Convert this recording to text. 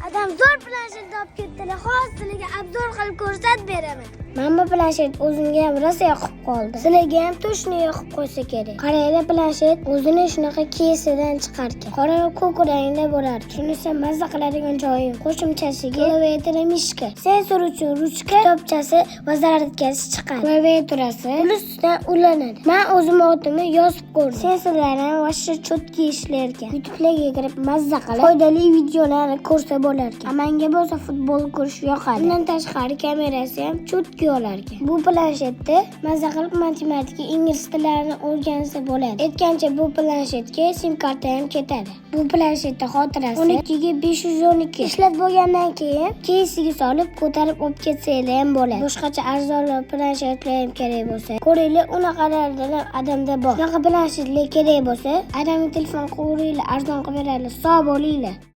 Adam zo'r planshet olib ketdilar. Hozir sizlarga обзор qilib ko'rsatib beraman. Mana bu planshet o'zimga ham rosa yoqib qoldi. Sizlarga ham точно yoqib qolsa kerak. Qaranglar, planshet o'zini shunaqa kesidan chiqarkan. Qora va ko'k rangda bo'lar. Shunisi mazza qiladigan joyim. Qo'shimchasiga klaviatura, мышка, sensor uchun ruchka, kitobchasi va zaryadkasi chiqadi. Klaviaturasi Bluetoothdan ulanadi. Men o'zim otimni yozib ko'rdim. Sensorlari ham вообще чётко ishlar ekan. YouTube'larga kirib mazza qilib foydali videolarni ko'rsa bo'lar ekan. Menga bo'lsa futbol ko'rish yoqadi. Undan tashqari kamerasi ham чётко olar ekan. Bu planshetda mazza qilib matematika, ingliz tillarini o'rgansa bo'ladi. Aytgancha, bu planshetga sim karta ham ketadi. Bu planshetda xotirasi 12 ga 512. Ishlatib bo'lgandan keyin keysiga solib ko'tarib olib ketsanglar ham bo'ladi. Boshqacha arzonroq planshetlar ham kerak bo'lsa, ko'ringlar, unaqalardan ham adamda bor. Shunaqa planshetlar kerak bo'lsa, adamga telefon qilaveringlar, arzon qilib beradi. Sog' bo'linglar.